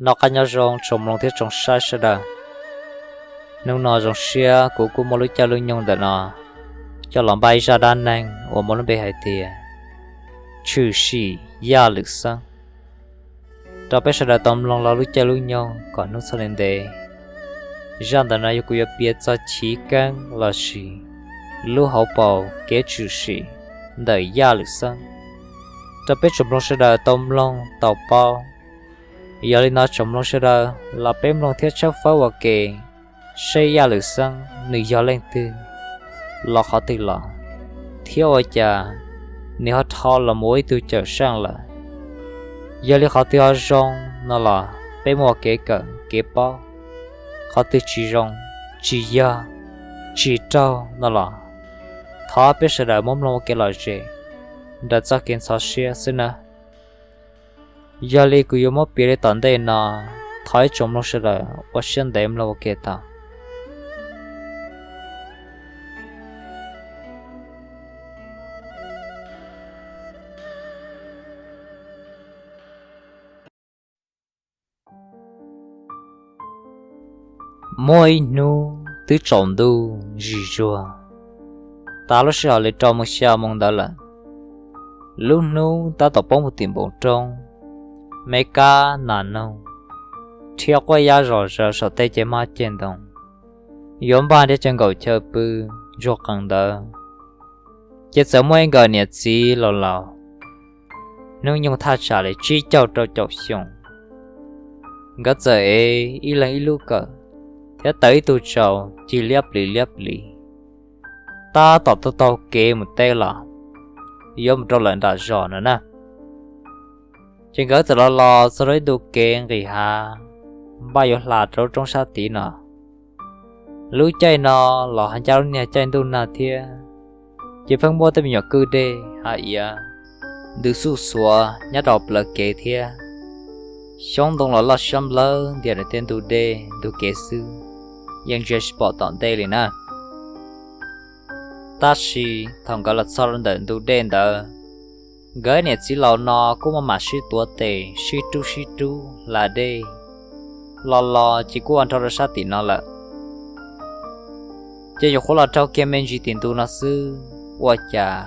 Noj qab nyob zoo tsoom mloog thiab tsoom saib sawv daws. Hnub no zoo siab kuv kuj muaj lub caij lub nyoog ntawm no coj los npaj ib zaj dab neeg uas muaj lub npe hais tias tshwm sim Yaj Lwm Xeeb rau peb sawv daws tau mloog los lub caij lub nyoog kom hnub txog ntev ntev. Zaj ntawm no yog kuv yuav piav txog chiv keeb lossis lub hauv paus kev tshwm sim ntawm Yaj Lwm Xeeb rau peb tsoom mloog sawv daws tau mloog tau paub. Yog li no tsoom mloog sawv daws los peb mloog thiab tshawb fawb ua ke seb Yaj Lwm Xeeb nws yog leej twg, los qhov twg los, thiab ua cas nws ho rho los mus ua ib tug cawm seej lawm. Yog li qhov twg ho zoo no los peb muaj kev kawm kev paub, qhov twg tsis zoo, tsis yog, tsis raug no los thov peb sawv daws muab mloog ua kev lom zem nrog txoj kev ntxhov siab xwb nawb. Yog li kuv yuav muab piav li tom ntej no, thov ib tsoom mloog sawv daws ua siab ntev mloog ua ke tau. Muaj ib hnub twb tsaus ntuj zig zuag, tas lub sij hawm li rau moos xya moos ntawd lawm. Lub hnub tab tom poob mus tim npoo roob, me kab nas noog, rhiab quaj yab zom zaws saum tej ceg mab ceg ntoo, yuav npaj nrhiav chaw nkaum chaw pw ntsuag qees ntawd. Ces txawm muaj ib nkawm niam txiv laus laus, hnub nyoog thaj tsam li tsib caug rau caum xyoo. Nkawd txawm ev ib leeg ib lub kawm thiab taws ib tug tsaus ci liab plis liab plis, tab tom taug taug kev mus teb los yuav mus rau lawm nram zos no na. Ces nkawd txawm los los txog rau ib ntu kev nqis hav, npaj yuav hla rau lub roob sab tid no. Lub caij no los ho ncaj lub niag caij ntuj nag thiab, ces pheej muaj tej me nyuam kwj deg hav iav ntws xuj xuav nyob rau plawv kev thiab. Xyoob ntoo los loj siab nplawg ntias nws tej ntug dej ntug kev xwb, yeej ntsia tsis pom tom ntej li na. Tab sis thaum nkawd los txog rau ntawm ntug dej ntawd, nkawd niam txiv laus no kuj maj mam sib tuav tes sib rub sib rub hla dej los los ces kuj ua nrho rau sab tim no lawm. Ces nyuam qhuav los raug kiag me ntsis tim ntu no xwb, ua cas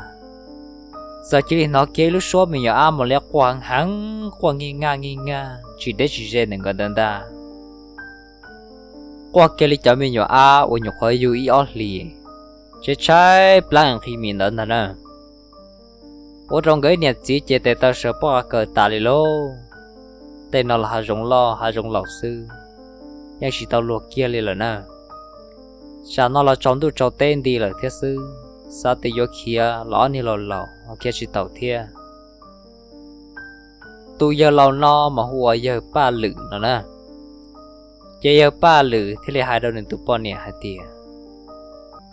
txawm cia li hnov kiag ib lub suab me nyuam ab mus liab quaj heev heev, quaj ngig ngaj ngig ngaj tsis deb tsis ze ntawm nkawd ntawd ntag. Quaj kiag li cov me nyuam ab uas nyuam qhuav yug ib ob hlis, tshaib tshaib plab nqhis mis ntawd ntag na. Ua rau nkawd ib niam txiv ces tes taw sawv pob qa kawg tas li lauj. Tej no los hav zoov loj hav zoov laus xwb, yeej tsis tau luag kiag li lawm na. Tsam no los tsaus ntuj tsaus teb nti lawm thiab xwb, xav tias yuav khiav los ob niag laus laus ho khiav tsis taus thiab. Tus yawg laus no mas hu ua yawg Paj Lwm no na. Ces yawg Paj Lwm thiaj li hais rau nws tus poj niam hais tias,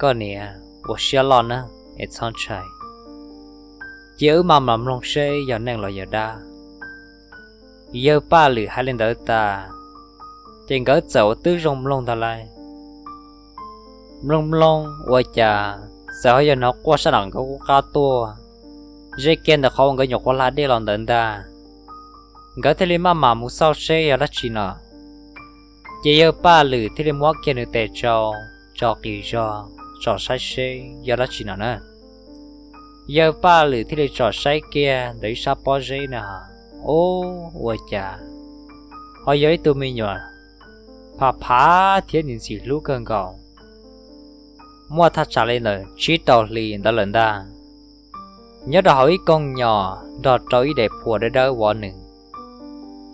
koj niam, ua siab loj na, es txhob ntshai. Cia wb maj mam mloog seb yog neeg los yog dab. Yawg Paj Lwm hais li ntawd tas, ces nkawd txawm ua twb zoo mloog ntag lauj. Mloog mloog ua cas txawm ho yog hnov quaj sab nram nkawd qub qab tuaj, ze kiag ntawm qhov uas nkawd nyuam qhuav hla dej los ntawd ntag. Nkawd thiaj li maj mam mus xauj seb yog dab tsi no. Ces yawg Paj Lwm thiaj li muab kiag nws tes tsau tso qis zog tsom saib seb yog dab tsi no na. Yawg Paj Lwm thiaj li tsom saib kiag ntawm ib sab pob zeb na, ub, ua cas ho yog ib tug me nyuam pha phav thiab ntxim ntxim hlub kawg nkaus, muaj thaj tsam li ntawm tsib rau hlis ntawd lawm ntag. Nyob rau hauv ib kooj nyom nrog rau ib daim phuam dawb dawb vov nws,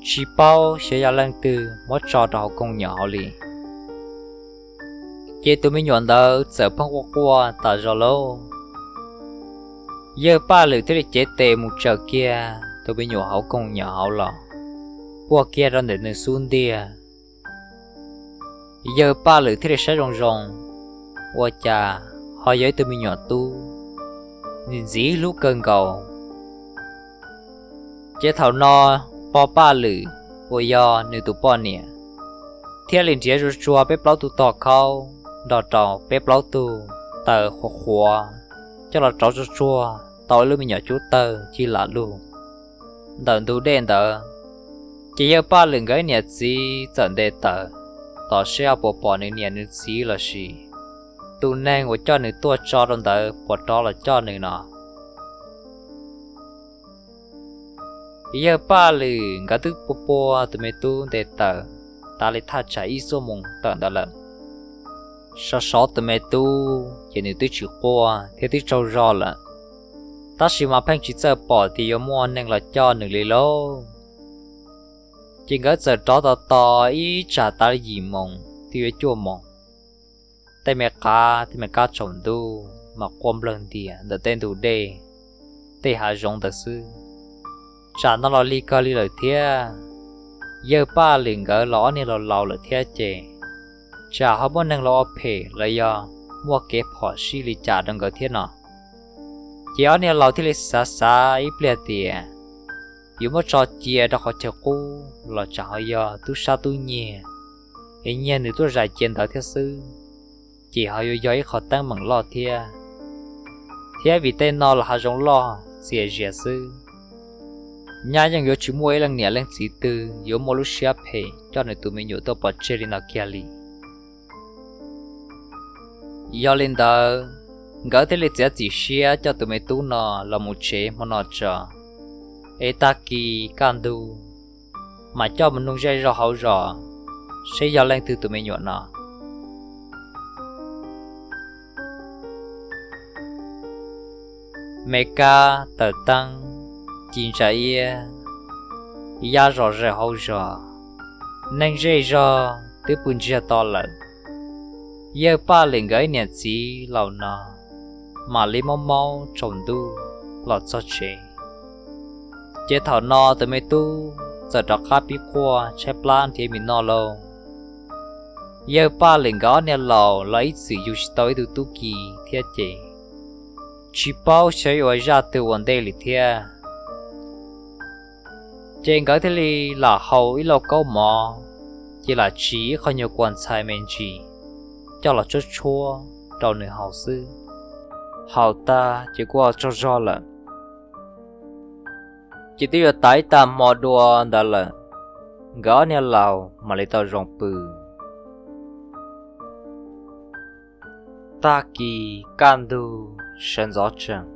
tsis paub xyov yog leej twg muab tso rau hauv kooj nyom hauv li. Ces tus me nyuam ntawd txawm pheej quaj quaj tas zog lauj. Yawg Paj Lwm thiaj li cev tes mus tsaws kiag tus me nyuam hauv kooj nyom hauv los, puag kiag rau ntawm nws xub ntiag. Yawg Paj Lwm thiaj li saib zoo zoo, ua cas ho yog ib tug me nyuam tub ntxim ntxim hlub kawg nkaus. Ces thaum no pog Paj Lwm uas yog nws tus poj niam thiaj li nrhiav tsuag tsuag peb plaub tug tog khaub nrog rau peb plaub tug taws qhuav qhuav coj los rauv tsuag tsuag tau ib lub me nyuam cub tawg ci lam lug ntawm ntug dej ntawd. Ces yawg Paj Lwm nkawd niam txiv txawm nte taws tos seb ho puas pom nws niam nws txiv los sis tus neeg uas coj nws tuaj tso rau ntawd puas rov los coj nws no. Yawg Paj Lwm nkawd twb pua pua tus me tub nte taws tas li thaj tsam ib xuab moos tawm ntawd lawm. Sov sov tus me tub ces nws twb tsis quaj thiab twb tsaug zog lawm, tab sis mas pheej tsis txawj pom tias yuav muaj neeg los coj nws li lauj. Ces nkawd txawm rov tos tos ib tsam tas li yim moos twb yuav cuaj moos, tej me qav tej me kab tsaus ntuj mas quaj nplawg ntias ntawm tej ntug dej, tej hav zoov ntawd xwb. Tsam no los lig kawg li lawm thiab. Yawg Paj Lwm nkawd los ob niag laus laus lawm thiab ces tsam ho muaj neeg los ua phem los yog muaj kev phom sij li cas rau nkawd thiab no. Ces ob niag laus thiaj li xav xav ib pliag tias yuav muab tso cia rau qhov chaw qub los tsam ho yog tub sab tub nyiag es nyiag nws tuaj zais cia ntawd thiab xwb, ces ho yuav yog ib qho teeb meem loj thiab. Thiab vim tej no los hav zoov loj txias zias xwb, nyaj yeej yuav tsis muaj ib leej niam leej txiv twg yuav muaj lub siab phem coj nws tus me nyuam tuaj pov tseg li no kiag li. Yog li ntawd, nkawd thiaj li txiav txim siab coj tus me tub no los mus tsev hmo no tso, es tag kis kaj ntug mas coj mus nug zej zog hauv zos seb yog leej twg tus me nyuam no. Me kab taws teeb, ci ntsa iab, yaj zom zaws hauv zos, neeg zej zog twb pw ntsiag to lawm. Yawg Paj Lwm nkawd ib niam txiv laus no mam li maub maub tsaus ntuj los txog tsev. Ces thaum no tus me tub txawm rov qab pib quaj tshaib plab nrhiav mis noj lauj. Yawg Paj Lwm nkawd ob niag laus los ib txwm yug tsis tau ib tug tub ki thiab ces tsis paub xyov yuav ua zaj twg ua ntej li thiab. Ces nkawd thiaj li lam haus ib lauj kaub mov, ces lam tsis ib qho nyuag kua ntxhais me ntsis coj los tshuab tshuab rau nws haus xwb. Haus tag ces kuj tsaug zog lawm, ces twb yuav tas ib tag hmo dua ntawd lawm, nkawd ob niag laus mam li tau zoo pw. Tag kis kaj ntug sawv ntxov tsees,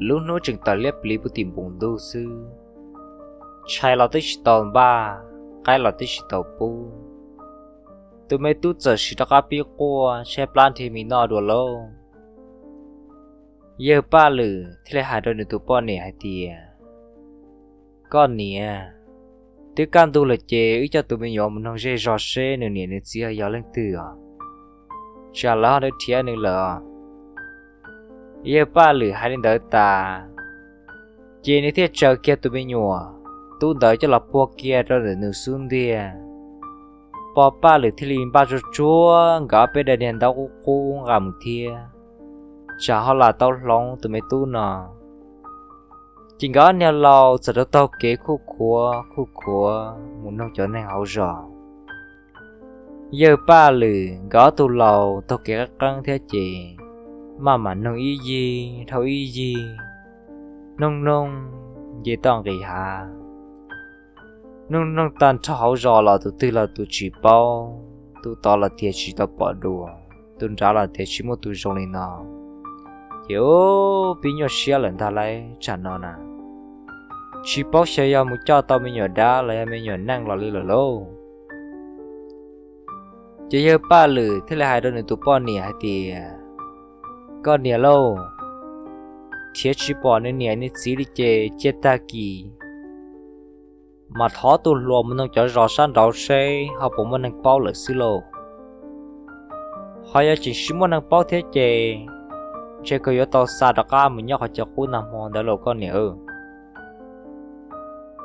lub hnub tseem tawm liab pliv puv tim npoo ntuj xwb, tshais los twb tsis tau npaj, qaib los twb tsis tau pub. Tus me tub txawm sim rov qab pib quaj tshaib plab nrhiav mis noj dua lauj. Yawg Paj Lwm thiaj li hais rau nws tus poj niam hais tias, Koj niam, twb kaj ntug lawm ces wb coj tus me nyuam mus noog zej zog seb nws niam nws txiv yog leej twg os, tsam lawv ho nrhiav nws lawm os. Yawg Paj Lwm hais li ntawd tas, ces nws thiaj tsaws kiag tus me nyuam tub ntawd coj los puag kiag rau ntawm nws xub ntiag. Poj Paj Lwm thiaj li npaj tsuag tsuag nkawd ob peb daim niag ntaub qub qub nqa mus thiab, tsam ho lam tau hloov tus me tub no. Ces nkawd ob niag laus txawm rau taug kev khuj khuav khuj khuav mus noog cov neeg hauv zos. Yawg Paj Lwm nkawd ob tug laus taug kev qeeb qeeb thiab ces maj mam noog ib yig dhau ib yig, noog noog nce toj nqis hav, noog noog tag nrho hauv zos los tus twg los tus tsis paub, tus tod los tias tsis tau pom dua, tus nrad los tias tsis muaj tus zoo li no. Ces ub, pib nyuaj siab lawm ntag lauj, tsam no na tsis paub xyov yog mus coj tau me nyuam dab los yog me nyuam neej los li lawm lauj. Ces yawg Paj Lwm thiaj li hais rau nws tus poj niam hais tias, Koj niam lauj, nrhiav tsis pom nws niam nws txiv li ces cia tag kis mas thov tus hluas mus noog cov zos sab nraud seb ho puas muaj neeg paub lawm xwb lauj. Ho yog tseem tsis muaj neeg paub thiab ces ntshe koj yuav tau xa rov qab mus nyob qhov chaw qub nag hmo ntawd lauj koj niam.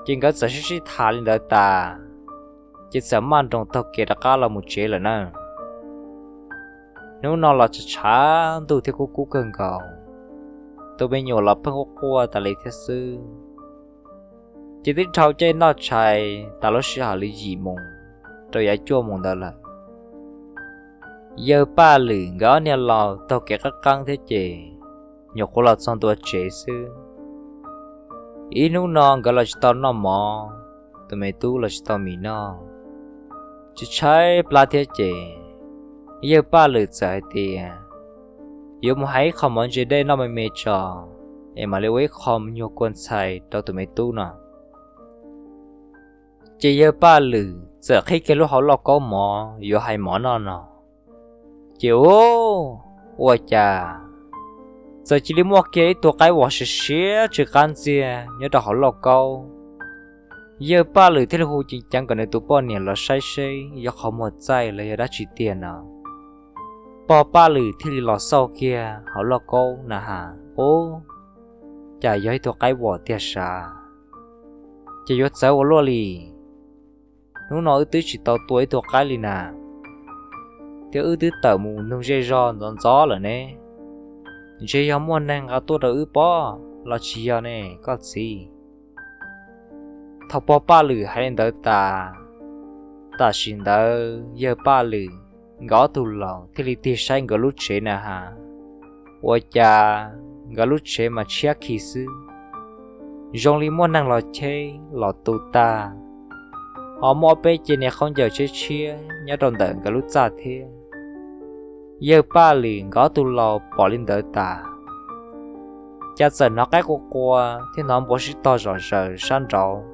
Ces nkawd txawm sib sib tham li ntawd tas, ces txawm maj nroos taug kev rov qab los mus tsev lawm na. Hnub no los tshav tshav ntuj thiab kub kub kawg nkaus, tus me nyuam los pheej quaj quaj tas li thiab xwb. Ces twb dhau caij noj tshais tas lub sij hawm li yim moos rau yav cuaj moos ntawd lawm. Yawg Paj Lwm nkawd ob niag laus taug kev qeeb qeeb thiab ces nyuam qhuav los txog ntua tsev xwb. Ib hnub no nkawd los tsis tau noj mov, tus me tub los tsis tau mis noj. Tsis tshaib plab thiab ces yawg Paj Lwm txawm hais tias yuav mus hais ib qho mov ntse dej noj me me tso, es mam li ua ib qho nyuag kua ntxhais rau tus me tub no. Ces yawg Paj Lwm txawm qhib kiag lub hauv lauj kaub mov yuav hais mov noj no, ces ua cas txawm cia li muaj kiag ib tug qaib vos siav siav tsw qab ntxiag nyob rau hauv lauj kaub. Yawg Paj Lwm thiaj li hu ceev ceev kom nws tus poj niam los saib seb yog qhov muag txaij los yog dab tsi tiag no. Pog Paj Lwm thiaj li los xauj kiag hauv lauj kaub na has, ub, cas yog ib tug qaib vos tiag sav. Ces yuav txawv ua luaj li, hnub no wb twb tsis tau tua ib tug qaib li na, thiab wb twb tawm mus nug zej zog ntxov ntxov lawm ne. Ntshe yog muaj neeg nqa tuaj rau wb pob los tsis yog ne koj txiv. Thaum pog Paj Lwm hais li ntawd tas, tam sim ntawd yawg Paj Lwm nkawd ob tug laus thiaj li tig saib nkawd lub tsev na has, ua cas nkawd lub tsev mas tshiab khi xwb, zoo li muaj neeg los cheb los tu tag, ho muaj ob peb ce niag khaub ncaws tshiab tshiab nyob rau ntawm nkawd lub txaj thiab. Yawg Paj Lwm nkawd ob tug laus pom li ntawd tas, cas txawm hnov qaib qua qua thiab hnov npua sib tog zom zaws sab nraud.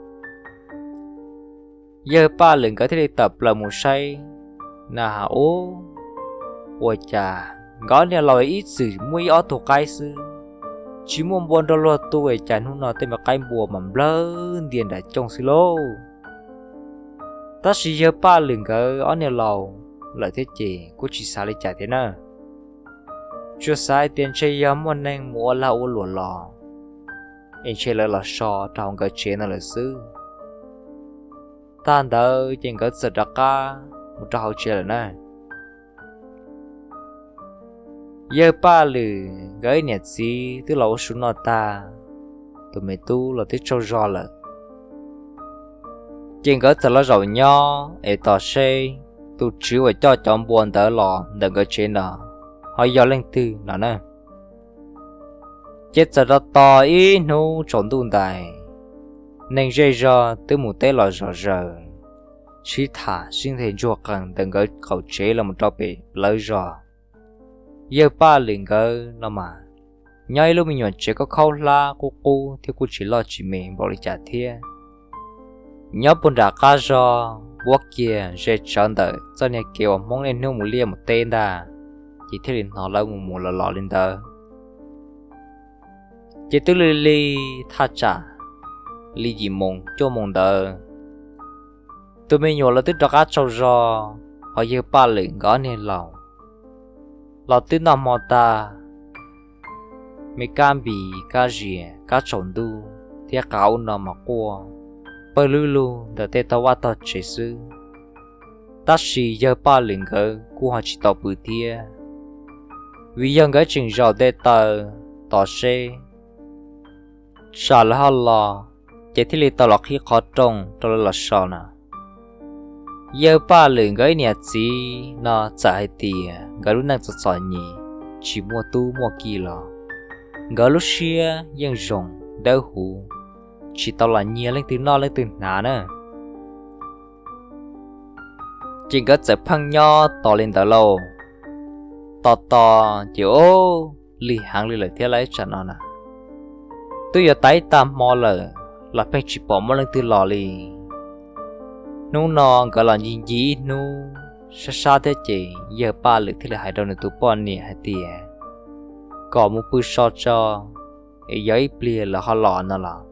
Yawg Paj Lwm nkawd thiaj li tawm plaws mus saib na has, ub, ua cas nkawd niag laus ib txwm muaj ib ob tug qaib xwb, tsis muaj npua nrog luag tu es cas hnub no tej me qaib npua mas nplawg ntia nram cooj xwb lauj. Tab sis yawg Paj Lwm nkawd ob niag laus lawm thiab ces kuj tsis xav li cas thiab na, tsuas xav hais tias ntshe yog muaj neeg mus ua lag ua luam los, es ntshe lawv los so rau hauv nkawd tsev no lawm xwb. Tag ntawd ces nkawd txawm rov qab mus rau hauv tsev lawm na. Yawg Paj Lwm nkawd ib niam txiv twb los ua su noj tag, tus me tub los twb tsaug zog lawm, ces nkawd txawm los zaum nyob es tos seb tus tswv uas coj cov npua ntawd los ntawm nkawd tsev no ho yog leej twg no na. Ces txawm tos tos ib hnub tsaus ntuj ntais, neeg zej zog twb mus teb los zom zaws, sib tham sib nthe ntsuag qees ntawm nkawd qaum tsev los mus rau pem plawv zos. Yawg Paj Lwm nkawd no mas nyob ib lub me nyuam tsev khaub khaub hlab qub qub thiab kuj tsis loj tsis me npaum li cas thiab. Nyob puag nram qab zog vuab kiag ze tsawv ntawm txoj niag kev uas Hmoob niaj hnub mus liaj mus teb ntag, ces thiaj li hnov lawv mus mus los los li ntawd. Ces twb lig lig thaj tsam li yim moos cuaj moos ntawd, tus me nyuam los twb rov qab tsaug zog, ho yawg Paj Lwm nkawd ob niag laus los twb noj hmo tag, me kab npis kab zias kab tsaus ntuj thiab qab ub no mas quaj pawg lug lug ntawm tej tog vaj tog tsev xwb. Tab sis yawg Paj Lwm nkawd kuj ho tsis tau pw thiab, vim yog nkawd tseem zaum tes taw tos seb tsam lawv ho los, ces thiaj li tau los qhib qhov rooj rau lawv los so na. Yawg Paj Lwm nkawd ib niam txiv no txawm hais tias nkawd lub neej txom txom nyem, tsis muaj tub muaj ki los nkawd lub siab yeej zoo dawb huv, tsis tau los nyiag leej twg noj leej twg hnav na. Ces nkawd txawm pheej nyob tos li ntawd lauj. Tos tos ces ub, lig heev li lawm thiab lauj, tsam no na twb yuav tas ib tag hmo lawm los pheej tsis pom muaj leej twg los li. Hnub no nkawd los ncig ncig ib hnub sab sab thiab ces yawg Paj Lwm thiaj li hais rau nws tus poj niam hais tias kom mus pw so tso, es yog ib pliag lawv ho los no los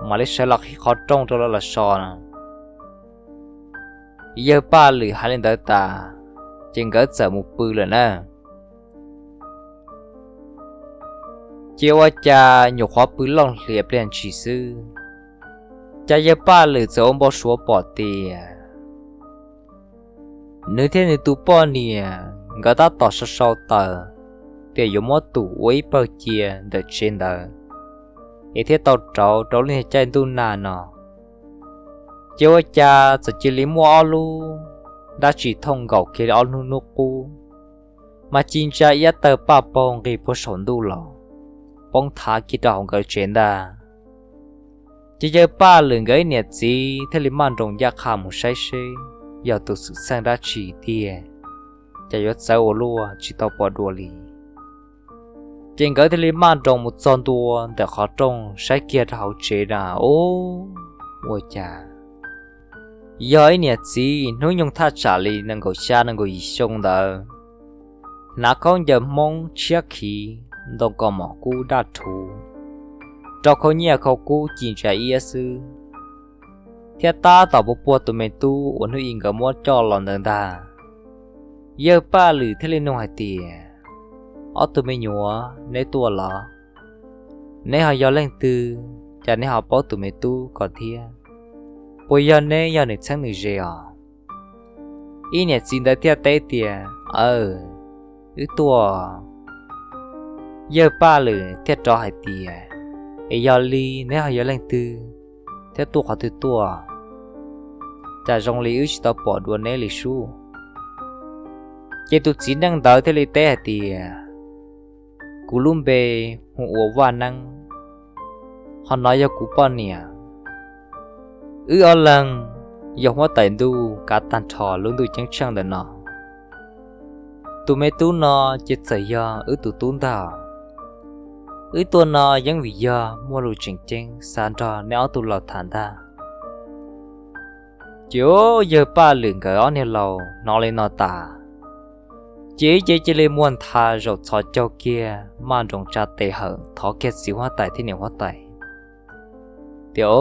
mam li sawv los qhib qhov rooj rau lawv los so no. Yawg Paj Lwm hais li ntawd tas, ces nkawd txawm mus pw lawm na. Ces ua cas nyuam qhuav pw looj hlias pliag ntshis xwb, cas yawg Paj Lwm txawm ua npau suav pom tias nws thiab nws tus poj niam nkawd tab tom sau sau taws tias yuav muab tus ua ib pawg cia ntawm tsev ntawd, es thiaj tau rauv rau lub niag caij ntuj nag no. Ces ua cas txawm cia li muaj ob lub dab tsi thooj nkaus kiag li ob hnub hnub qub, mas ci ntsa iab tawg paj paug nqis puag saum ntuj los poob thav kiag rau hauv nkawd tsev ntag. Ces yawg Paj Lwm nkawd ib niam txiv thiaj li maj nroos ncaj qha mus saib seb yog tus xwm txheej dab tsi tiag, cas yuav txawv ua luaj tsis tau pom dua li. Ces nkawd thiaj li maj nroos mus txog ntua ntawm qhov rooj saib kiag rau hauv tsev na, ub, ua cas yog ib niam txiv hnub nyoog thaj tsam li nees nkaum xya nees nkaum yim xyoo ntawd, hnav khaub ncaws Hmoob tshiab khiv, ntoo kos mom kub daj rhuv, rau khaub nyiaj khau kub ci ntsa iab xwb, thiab tab tom puag puag tus me tub uas hnub i nkawd muab coj los ntawd ntag. Yawg Paj Lwm thiaj li nug hais tias, ob tug me nyuam, neb tuaj los? Neb ho yog leej twg, cas neb ho paub tus me tub ko thiab? Puas yog neb yog nws txheeb nws ze os? Ib niam txiv ntawd thiaj teb tias, aw, wb tuaj. Yawg Paj Lwm thiaj rov hais tias, es yog li neb ho yog leej twg thiab tuaj qhov twg tuaj? Cas zoo li wb tsis tau pom dua neb li sub. Ces tus txiv neej ntawd thiaj li teb hais tias, kuv lub npe hu ua Vaj Neeb, ho no yog kuv poj niam. Wb ob leeg yog huab tais ntuj kav tag nrho lub ntuj ceeb tsheej ntawm no. Tus me tub no ces txawm yog wb tus tub ntag. Wb tuaj no yeej vim yog muaj lus tseem ceeb xav nrog neb ob tug laus tham ntag. Ces yawg Paj Lwm nkawd ob niag laus hnov li no tas, ces ib ce cia li muaj ntha zaum txhos caug kiag maj nroos tsa tes hawm thov kiag txiv huab tais thiab niam huab tais tias,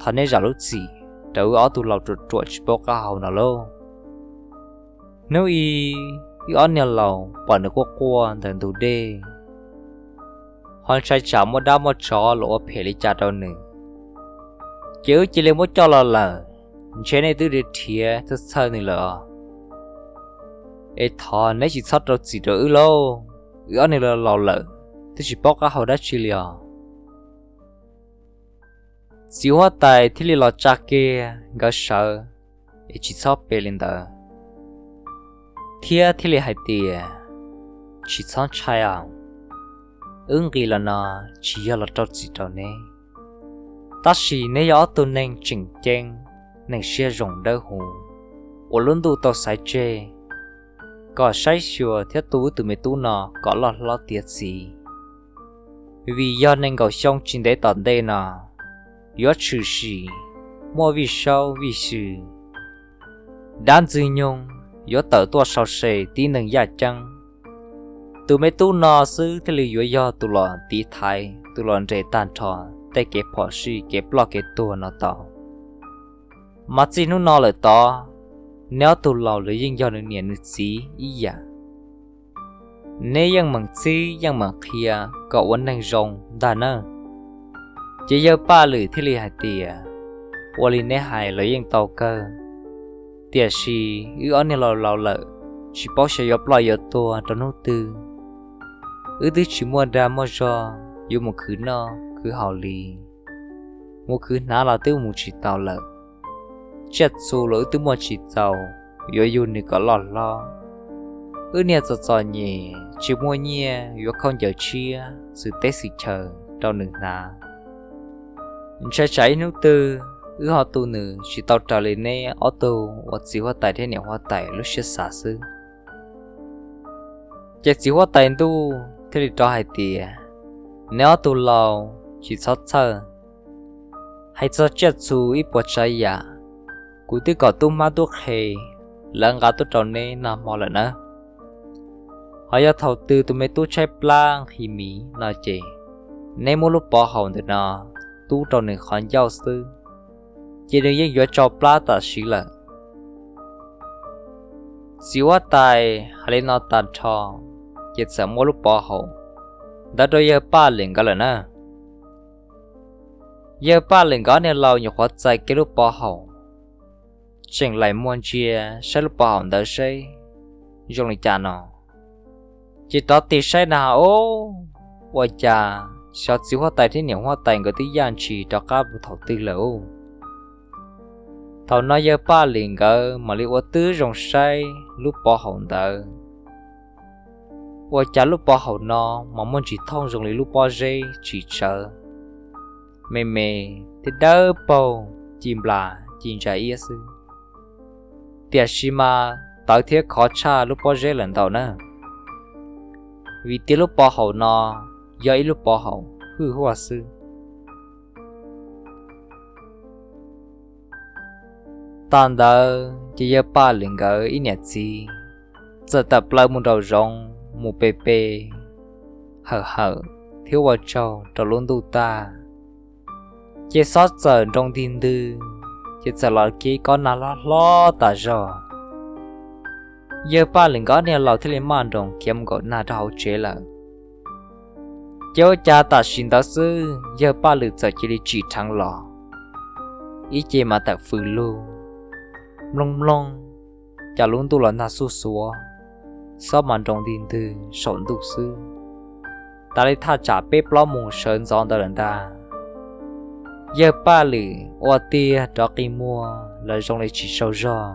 thov neb zam lub txim rau wb ob tug laus ruam ruam tsis paub qab hau no lauj. Hnub i wb ob niag laus pom nws quaj quaj ntawm ntug dej, ho ntshai tsam muaj dab muaj tsov los ua phem li cas rau nws, ces wb cia li muab coj los lawm, ntshe nej twb rhiav txhawj txhawj nws lawm os. Es thov neb tsis txhob rau txim rau wb lauj, wb ob niag laus lawm twb tsis paub qab hau dab tsi li os. Txiv huab tais thiaj li los tsa kiag nkawd sawv, es tsis txhob pe li ntawd, thiab thiaj li hais tias, tsis txhob ntshai os, wb nqis los no tsis yog los rau txim rau neb, tab sis neb yog ob tug neeg tseem ceeb, neeg siab zoo dawb huv, uas lub ntuj tau xaiv tseg kom saib xyuas thiab tu wb tus me tub no kom loj hlob tiav txiv. Vim yog nees nkaum xyoo tsis ntev tom ntej no yuav tshwm sim muaj vij saub vij sw, dab ntxwg nyoog yuav tawm tuaj sau se tib neeg yaj ceeb. Tus me tub no xwb thiaj li yuav yog tus los tiv thaiv, tus los nres tag nrho tej kev phom sij kev ploj kev tuag no tau. Mas txij hnub no lawm tod, neb ob tug laus los yeej yog nws niam nws txiv ib yam. Neb yeej meem txib yeej meem qhia kom ua neeg zoo ntag nawb. Ces yawg Paj Lwm thiaj li hais tias, ua li neb hais los yeej tau kawg, tiam sis wb ob niag laus laus lawm, tsis paub xyov yuav ploj yuav tuag rau hnub twg. Wb twb tsis muaj dag muaj zog yuav mus khwv noj khwv haus li, mus khwv hnav los twb mus tsis tau lawm. Tsiaj txhu los wb twb muaj tsis txaus yuav yug nws kom loj hlob. Wb niag txom txom nyem tsis muaj nyiaj yuav khaub ncaws tshiab xwm teb xwm chaw rau nws hnav. Ntshai tsam ib hnub twg wb ho tu nws tsis tau raws li neb ob tug uas txiv huab tais thiab niam huab tais lub siab xav xwb. Ces txiv huab tais ntuj thiaj li rov hais tias, neb ob tug laus tsis txhob txhawj. Hais txog tsiaj txhu ib puas tsav yam, kuv twb kom tub hmab tub qhe lawv nqa tuaj rau neb noj hmo lawm nawb. Ho yog thaum twg tus me tub tshaib plab nqhis mis no ces neb muab lub pov haum ntawm no tub rau nws qhov ncauj xwb, ces nws yeej yuav tsau plab tam sim lawm. Txiv huab tais hais li no tag nrho, ces txawm muab lub pov haum ntawd rau yawg Paj Lwm nkawd lawm na. Yawg Paj Lwm nkawd ob niag laus nyuam qhuav txais kiag lub pov haum, tseem laim muag ntsia saib lub pov haum ntawd seb zoo li cas no, ces rov tig saib na, ub, ua cas xyov txiv huab tais thiab niam huab tais nkawd twb yaj ntshis rov qab mus thaum twg lawm ub. Thaum no yawg Paj Lwm nkawd mam li ua tib zoo saib lub pov haum ntawd, ua cas lub pov haum no mas muaj ntsis thooj zoo li lub pob zeb tsis tsawv. me me thiab dawb paug ci nplas ci ntsa iab xwb. Tiam sis mas tawv thiab khov tshaj lub pob zeb lawm ntau na, vim tias lub pov haum no yog ib lub pov haum hwj huaj xwb. Tag ntawd ces yawg Paj Lwm nkawd ib niam txiv txawm tawm plaws mus nraum zoov mus pe pe hawm hawm thiab ua tsaug rau lub ntuj tag, ces xob txawm nroo ntig ntwg, ces txawm los kiag ib kob nag hlob hlob tas zog. Yawg Paj Lwm nkawd niag laus thiaj li maj nroos khiav mus nkaum nag rau hauv tsev lawm. Ces ua cas tam sim ntawd xwb yawg Paj Lwm txawm cia li tsim dheev los, ib ce mas tawm fws lug, mloog mloog, cas lub ntuj los nag xuj xuav, xob mas nroo ntig ntwg saum ntuj xwb, tas li thaj tsam peb plaub moos sawv ntxov ntawd lawm ntag. Yawg Paj Lwm ua tiag rov qi muag los zoo li tsis tsaug zog,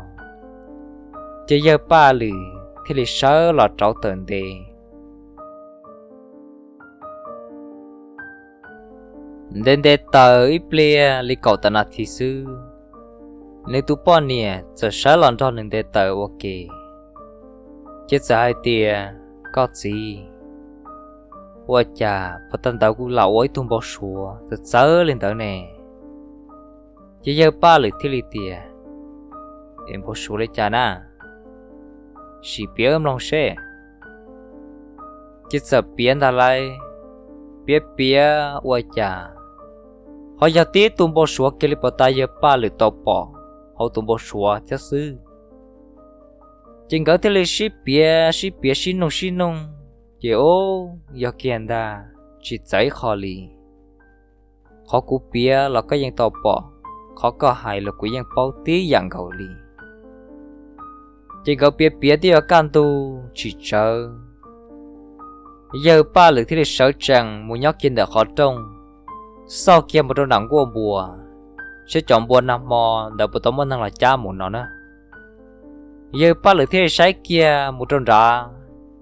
ces yawg Paj Lwm thiaj li sawv los rauv taws ntev. Ntev ntev taws ib pliag li kaum tawm nas this xwb, nws tus poj niam txawm sawv los nrog nws nte taws ua ke, ces txawm hais tias, Koj txiv, ua cas puag ta ntawd kuv lam ua ib tug npau suav txawv txawv li ntawd ne? Ces yawg Paj Lwm thiaj li tias, Es npau suav li cas na? Sim piav wb mloog seb. Ces txawm piav ntag lauj, piav piav ua cas ho yog tib tug npau suav kiag li puag ta yawg Paj Lwm tau pom hauv tus npau suav thiab xwb. Ces nkawd thiaj li sib piav sib piav sib nug sib nug, ces ub, yog kiag ntag, tsis txawv ib qho li. Qhov kuv piav los koj yeej tau pom, qhov koj hais los kuv yeej paub tib yam nkaus li. Ces nkawd piav piav twb yuav kaj ntug tsis tsawv, yawg Paj Lwm thiaj li sawv tsees mus nyob kiag ntawm qhov rooj, xauj kiag mus rau nram nkuaj npua, seb cov npua nag hmo ntawd puas tau muaj neeg los cab mus no na. Yawg Paj Lwm thiaj li saib kiag mus rau nrad,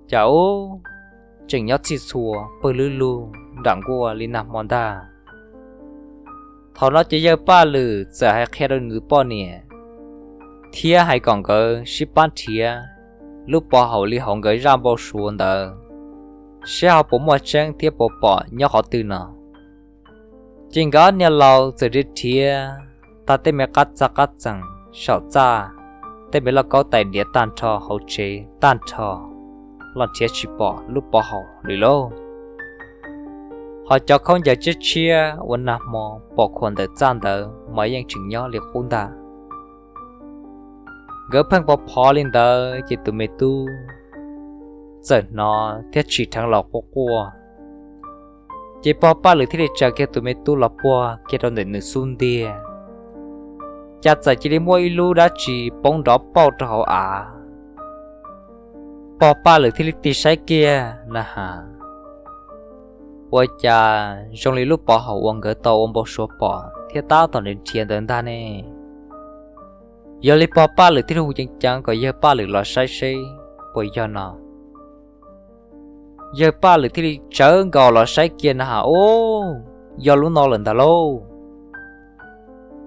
cas ub, tseem nyob txhij txhua pawg lug lug nram nkuaj li nag hmo ntag. Thaum no ces yawg Paj Lwm txawm hais qhia rau nws poj niam, thiab hais kom nkawd sib pab nrhiav lub pov haum li hauv nkawd zaj npau suav ntawd, seb ho puas muaj tseeb thiab puas pom nyob qhov twg no. Ces nkawd niag laus txawm nrhiav nrhiav tag tej me qab txaj qab txeem saum txaj, tej me lauj kaub tais diav tag nrho hauv tsev tag nrho los nrhiav tsis pom lub pov haum li lauj. Ho cov khaub ncaws tshiab tshiab uas nag hmo pom khuam ntawm txaj ntawd mas yeej tseem nyob li qub ntag. Nkawd pheej pov phov li ntawd ces tus me tub txawm hnov thiab tsim dheev los quaj quaj. Ces pog Paj Lwm thiaj li tsaws kiag tus me tub los puag kiag rau ntawm nws xub ntiag, cas txawm cia li muaj ib lub dab tsi poob nrov pauj rau hauv av. Pog Paj Lwm thiaj li tig saib kiag na has, ua cas zoo li lub pov haum uas nkawd tau ua npau suav pom thiab tab tom nrhiav ntawd ntag ne. Yog li pog Paj Lwm thiaj li hu ceev ceev kom yawg Paj Lwm los saib seb puas yog no. Yawg Paj Lwm thiaj li tsawv nkaus los saib kiag na has, ub, yog lub no lawm ntag lauj.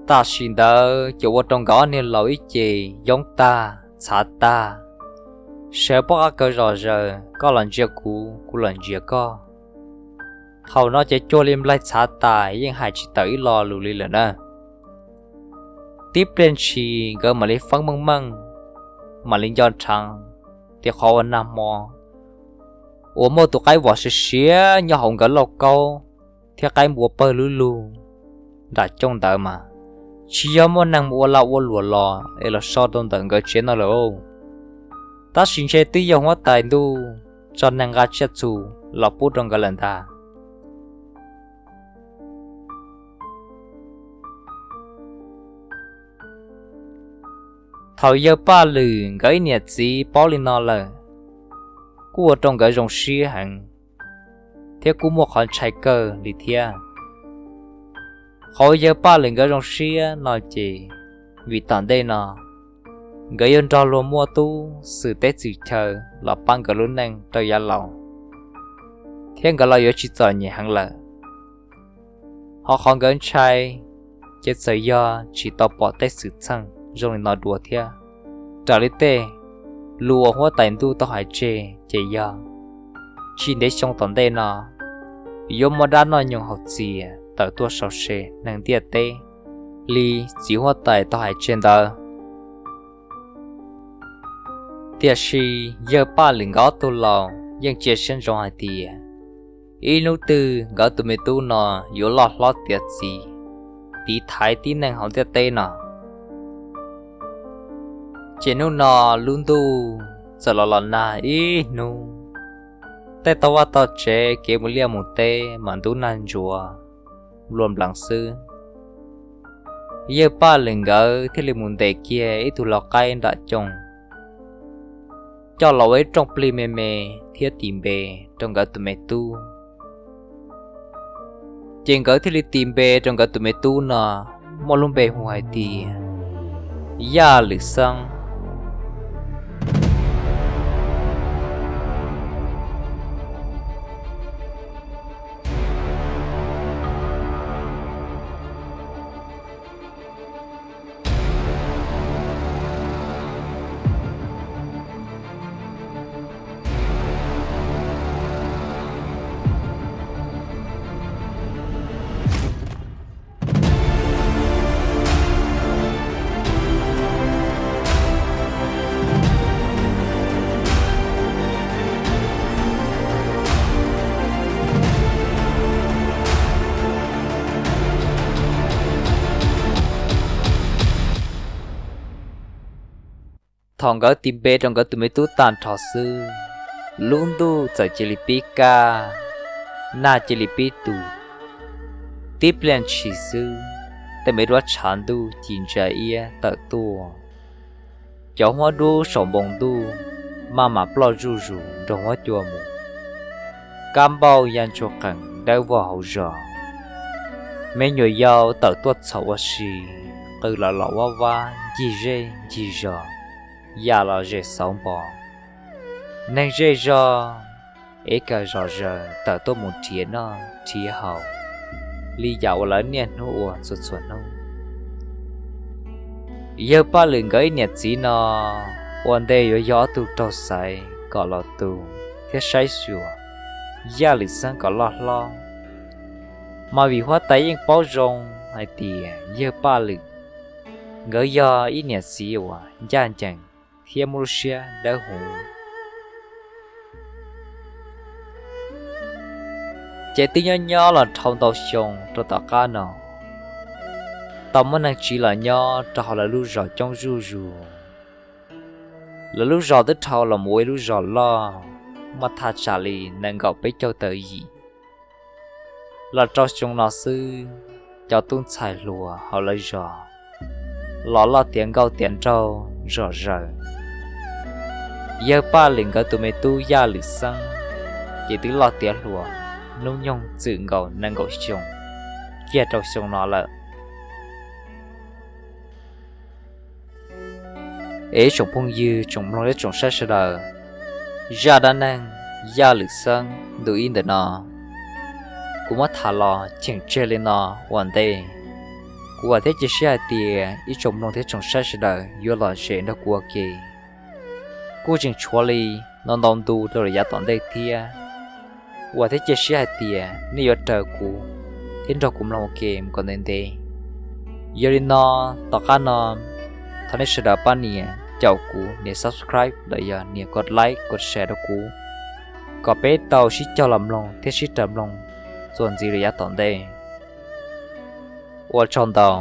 Tam sim ntawd ces ua rau nkawd ob niag laus ib ce yoob tag txhav tag, sawv pob qab kaw zom zaws, koj los ntsia kuv, kuv los ntsia koj. Thaum no ces cuag li nplaig txhav tas yeej hais tsis tawm ib lo lus li lawm na. Tib pliag ntshis nkawd mam li feeb meej meej, mam li nco nrheev tias qhov uas nag hmo uas muaj tus qaib vos siav siav nyob hauv nkawd lauj kaub thiab qaib npua pawg lug lug nram cooj ntawd mas tsis yog muaj neeg mus ua lag ua luam los es los so rau ntawm nkawd tsev no lawm. Tab sis ntshe twb yog huab tais ntuj tso neeg nqa tsiaj txhu los pub rau nkawd lawm ntag. Thaum yawg Paj Lwm nkawd ib niam txiv paub li no lawm, kuj ua rau nkawd zoo siab heev, thiab kuj muaj qhov ntshai kawg li thiab. Qhov uas yawg Paj Lwm nkawd zoo siab no ces vim tom ntej no nkawd yuav nrog luag muaj tub xwm teb txwm chaw los pab nkawd lub neej rau yav laus, thiab nkawd los yuav tsis txom nyem heev lawm. Ho qhov nkawd ntshai ces txawm yog tsis tau pom tej xwm txheej zoo li no dua thiab. Raws li tej lus uas huab tais ntuj tau hais tseg ces yog tsis ntev xyoo tom ntej no yuav muaj dab noj nyoos haus txias tawm tuaj sau se neeg ntiaj teb li txiv huab tais tau hais tseg ntawd. Tiam sis yawg Paj Lwm nkawd ob tug laus yeej cia siab ntsoov hais tias ib hnub twg nkawd tus me tub no yuav loj hlob tiav txiv, tiv thaiv tib neeg hauv ntiaj teb no. Ces hnub no lub ntuj txawm los los nag ib hnub, tej toj vaj toj tsev kev mus liaj mus teb mas ntub nag ntsuav nplua nplaws xwb. Yawg Paj Lwm nkawd thiaj li mus ntes kiag ib tug lau qaib nram cooj coj los ua ib rooj plig me me thiab tis npe rau nkawd tus me tub. Ces nkawd thiaj li tis npe rau nkawd tus me tub no muaj lub npe hu hais tias Yaj Lwm Xeeb. Thaum nkawd tis npe rau nkawd tus me tub tag nrho xwb, lub ntuj txawm cia li pib kaj, nag cia li pib tu. Tib pliag ntshis xwb, tej me duab tshav ntuj ci ntsa iab tawm tuaj, cov huab dub saum npoo ntuj maj mam ploj zuj zus nrog huab cua mus. Kab npauj ya ntsuag qees dawb vog hauv zos. Me nyuam yaus tawm tuaj txhaum ua si, qw los los vab vab ncig zej ncig zos, yam los zem xauv npo. Neeg zej zog ev kawm zom zaws tawm tuaj mus nrhiav noj nrhiav haus li yam uas lawv niaj hnub ua txhua txhua hnub. Yawg Paj Lwm nkawd ib niam txiv no ua ntej yuav yog ob tug raug xaiv kom los tu thiab saib xyuas Yaj Lwm Xeeb kom loj hlob, mas vim huab tais yeej paub zoo hais tias yawg Paj Lwm nkawd yog ib niam txiv uas ncaj ncees thiab muaj lub siab dawb huv. Ces twb nyob nyob los dhau ntau xyoo rau tom qab no, tau muaj neeg tsiv los nyob rau hauv lawv lub zos coob zuj zus. Lawv lub zos twb dhau los mus ua ib lub zos loj, muaj thaj tsam li nees nkaum peb caug tawm yim. Los rau xyoo no xwb, cov tub ntxhais hluas hauv lawv zos los loj tiav nkauj tiav nraug zom zaws. Yawg Paj Lwm nkawd tus me tub Yaj Lwm Xeeb ces twb loj tiav hluas, hnub nyoog txwm nkaus nees nkaum xyoo kiag rau xyoo no lawm. Es tsoom phooj ywg tsoom mloog thiab tsoom saib sawv daws, zaj dab neeg Yaj Lwm Xeeb ntu ib ntawm no kuv muab tham los cheem tseg li no ua ntej. Kuv vam thiab cia siab hais tias ib tsoom mloog thiab tsoom saib sawv daws yuav lom zem nrog kuv ua ke. Kuj tseem tshuav li no ntau ntu rau lawm yav tom ntej thiab. Vam thiab cia siab hais tias nej yuav raws kuv thiab nrog kuv mloog ua ke mus kom ntev ntev. Yog li no, tom qab no thov nej sawv daws pab nias caum kuv nias subscribe los yog nias kov like kov share rau kuv, kom peb tau sib cog los mloog thiab sib raws mloog txuas ntxiv rau yav tom ntej. Ua tsaug ntau.